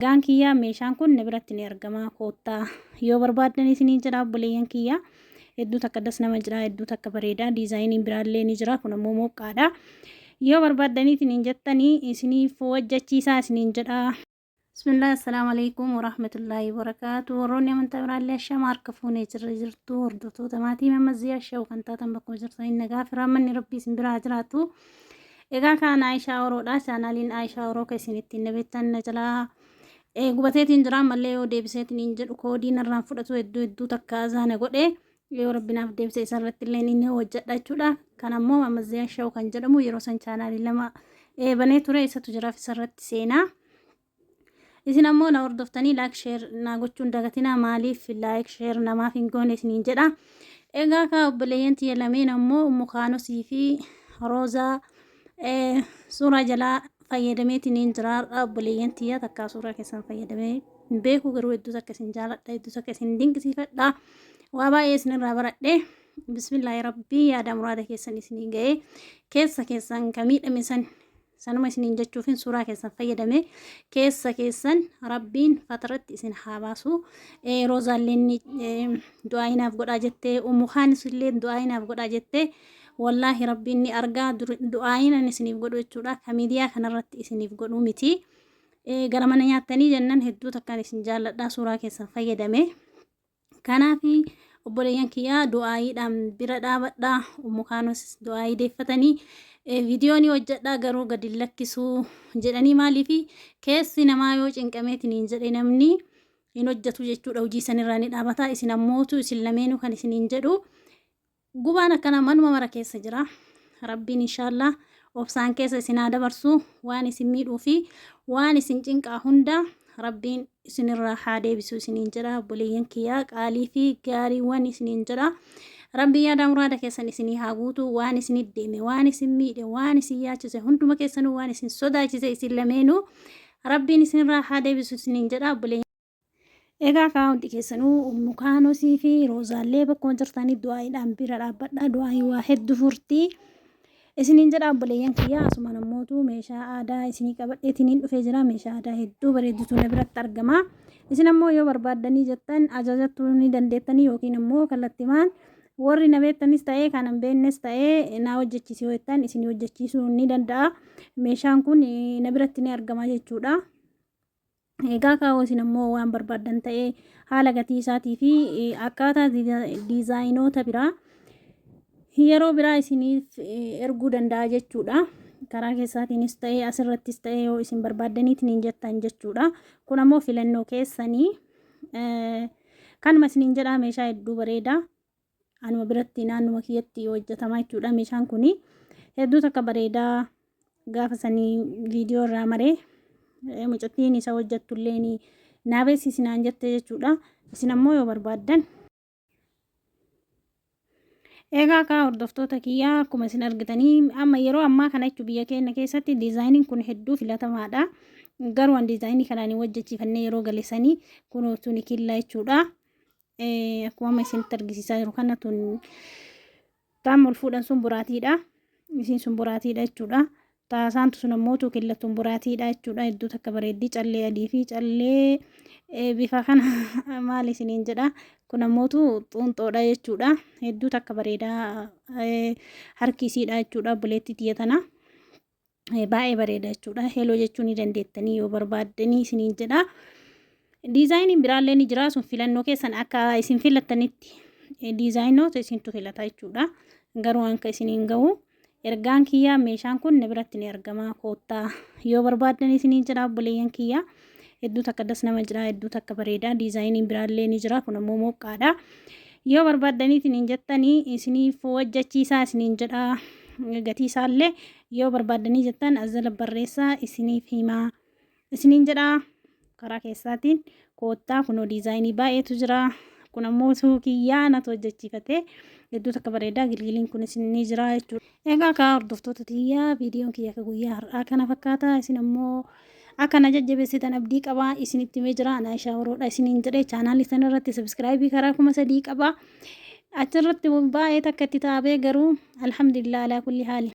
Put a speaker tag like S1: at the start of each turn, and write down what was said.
S1: Ergaan kiyya meeshaan kun na biratti ni argama, koottaa yoo barbaaddan isiniin jedha obboleeyyan kiyya. Hedduu takka das nama jira, hedduu takka bareeda. Diizaayiniin biraallee ni jira, kun ammoo mooqqaadha. Yoo barbaaddaniitiin hin jettanii isiniif hojjechiisaa isiniin jedha. Bismillah, assalaamu alaikum warahmatullaahi wabarakaatu. Warroonni amantaa biraallee ashama, harka fuunee jirra jirtu. Hordoftoota maatii Mammazzii Ashaw kan taatan bakkuma jirtaniin nagaa fi rahmanni Rabbii isin biraa haa jiraatu. Egaa kaan Aayishaa Oroodha. Chaanaaliin Aayishaa Oroo kan isin ittiin na beektan na jalaa gubateetiin jira. Ammallee yoo deebiseetiin hin jedhu koodii narraan fudhatu hedduu hedduu takka azaa na godhe. Yoo Rabbi naaf deebise isarratti illee ni hojjedha jechuudha. Kan ammoo Mammazzii Ashaw kan jedhamu yeroo san chaanaalii lama banee ture isatu jiraaf isarratti seenaa. Isin ammoo na hordoftanii like share naa gochuun dagatinaa, maaliif like share namaaf hin goone isiniin jedha. Egaa kaa obboleeyyan tiyya lameen ammoo Ummu Kaanosii fi Roozaa suuraa jalaa fayyadameetiin hin jira har'a. Obboleeyyan tiyya, takkaa suuraa keessan fayyadamee hin beeku, garuu hedduu takka isin jaaladha, hedduu takka isin dinqisiifadha, waa baay'ee isinirraa baradhe. Bismillaahi, Rabbii yaada muraada keessan isinii ga'ee keessa keessan ka miidhame san sanuma isiniin jechuufin suuraa keessan fayyadame. Keessa keessan Rabbiin fataratti isin haa baasu. Roozaalleen du'aayinaaf godhaa jettee, Ummu Kaanis illee du'aayinaaf godhaa jettee, wallaahi Rabbiin ni argaa du'aayinan isiniif godhu jechuudha. Ka miidiyaa kanarratti isiniif godhu miti. Gara mana nyaattanii jennan hedduu takkaan isin jaalladha, suuraa keessan fayyadame. Kanaaf obboleeyyan kiyyaa, du'aayiidhaan bira dhaabadha. Ummu Kaanos du'aayii deeffatanii viidiyoo ni hojjedha garuu gadi hin lakkisuu jedhanii, maaliif keessi namaa yoo cinqameetiin hin jedhe namni hin hojjetu jechuudha, hojii sanirraa ni dhaabata. Isin ammootu isin lameenuu kan isiniin jedhu gubaan akkana manuma mara keessa jira. Rabbiin inshaallah obsaan keessa isin haa dabarsu. Waan isin miidhuu fi waan isin cinqaa hunda Rabbiin isinirraa haa deebisu isiniin jedha. Obboleeyyan kiyyaa qaalii fi gaariiwwan isiniin jedha. Rabbiin yaada muraada keessan isinii haa guutu. Waan isinit deeme, waan isin miidhe, waan isin yaachise hunduma keessanuu, waan isin sodaachise isin lameenuu Rabbiin isinirraa haa deebisu isiniin jedha obboleeyyan. Egaa kaa hundi keessanuu Ummu Kaanosii fi Roozaallee bakkuma jirtanii du'aa'iidhaan bira dhaabbadha. Du'aa'iin waa hedduu furti. Isiniin jedha obboleeyyan kiyya, asumaan ammootu meeshaa aadaa isinii qabadheetiniin dhufee jira. Meeshaa aadaa hedduu bareeddutu na biratti argama. Isin ammoo yoo barbaaddanii jettan ajajachuu ni dandeettanii, yookiin ammoo kallattimaan warri na beektanis ta'ee kan hin beeknes ta'ee naa hojjechiisi yoo jettan isinii hojjechiisuu ni danda'a. Meeshaan kun na biratti ni argama jechuudha. Egaa kaa'oo isin ammoo waan barbaaddan ta'ee haala gatii isaatii fi akkaataa diizaayinoota biraa yeroo biraa isiniif erguu danda'a jechuudha. Karaa keessaatiinis ta'ee asirrattis ta'ee yoo isin barbaaddaniitiin hin jettan jechuudha. Kun ammoo filannoo keessanii. Kanuma isiniin jedhaa, meeshaa hedduu bareeda. Anuma biratti naannuma kiyyatti hojjetama jechuudha meeshaan kuni. Hedduu takka bareedaa, gaafa sanii viidiyoo irraa maree mucattiin isa hojjettullee naa beeksisi naan jette jechuudha. Isin ammoo yoo barbaaddan. Egaa kaa hordoftoota kiyyaa, akkuma isin argitanii amma yeroo ammaa kana jechuun biyya keenya keessatti diizaayiniin kun hedduu filatamaadha. Garuu an diizaayinii kanaan hin hojjechiifannee yeroo galesanii kun tuni killa jechuudha. Akkuma amma isinitti argisiisaa jiru kana tun taam ol fuudhan sun boraatiidha. Isiin sun boraatiidha jechuudha. Taasaantu sun ammoo killattuun boraatiidha jechuudha. Hedduu takka bareeddii, callee adii fi callee bifa kana maal isiniin jedha. Kun ammootu xuunxoodha jechuudha. Hedduu takka bareedaa harki isiidha jechuudha. Obboleettii tiyya tana. Baay'ee bareeda jechuudha. Heloo jechuu ni dandeettanii yoo barbaaddanii isiniin jedha. Diizaayiniin biraallee ni jira, sun filannoo keessan, akka isin filattanitti diizaayinoota isintu filata jechuudha. Garuu hanka isiniin gahu ergaan kiyyaa meeshaan kun na biratti ni argama, koottaa yoo barbaaddan isiniin jedha obboleeyyan kiyya. Hedduu takka das nama jira, hedduu takka bareeda. Diizaayiniin biraallee ni jira, kun ammoo mooqqaadha. Yoo barbaaddaniitiin hin jettanii isiniif hojjechiisaa isiniin jedha. Gatii isaallee yoo barbaaddanii jettan as jala barreessaa, isiniif himaa isiniin jedha. Karaa keessaatiin koottaa, kunoo diizaayinii baay'eetu jira. Kun ammoo suukiyyaa natu hojjechiifate, hedduu takka bareedaa. Gilgiliin kunis ni jira jechuudha. Egaa kaa hordoftoota tiyyaa, viidiyoon kiyya akka guyyaa har'aa kana fakkaata. Isin ammoo akka na jajjabeessitan abdii qaba. Isinitti himee jira, ana Aishaa Oroodha isiniin jedhe. Chaanaalii sana irratti sabiskiraayibii karaa 3000 qaba. Achirratti baay'ee takka itti taabee, garuu alhamdulillah alaa kulli haali.